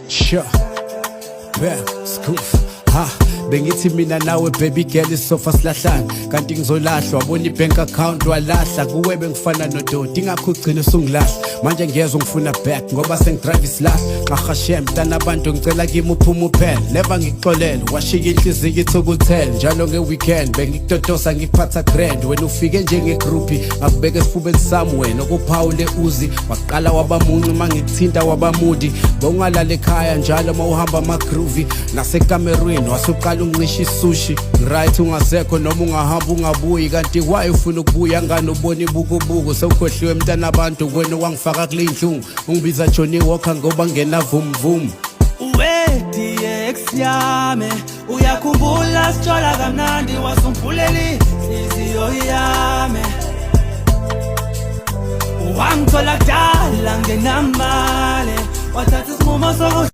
Sure. Back, scoof. Ha, bengithi mina nawe, baby girl, isofa silahlana, kanti ngizolahlwa. Wabona i-bank account, walahla. Kuwe bengifana nodoti, ingakho ugcina usungilahla. Manje ngiyezwa ngifuna back ngoba sengidrive isilahla. Qahashe mntana abantu, ngicela kimi uphume uphele. Never ngikuxolele, washiya inhliziyo ithukuthele. Njalo nge-weekend bengikutotosa, ngikuphatha grand. Wena ufike njenge-groupie, ngakubeka esifubeni sami. Wena okuphawule uzi waqala wabamuncu, uma ngikuthinta wabamudi. Bowungalala ekhaya njalo uma uhamba ama-groovy nasekamerweni, wasuqala uncisha isushi. Right, ungasekho noma ungahamba ungabuyi, kanti why ufuna ukubuya ngani? Ubona ibukubuku, sewukhohliwe mntana abantu. Wena wangifaka kule nhlungu, ungibiza Johnny Walker ngoba ngena vum vum. We-ex yami, uyakhumbula sitshola kamnandi, wasumbuleli inhliziyo yami? Wangithola kudala ngenamali, wathatha isinqumo soku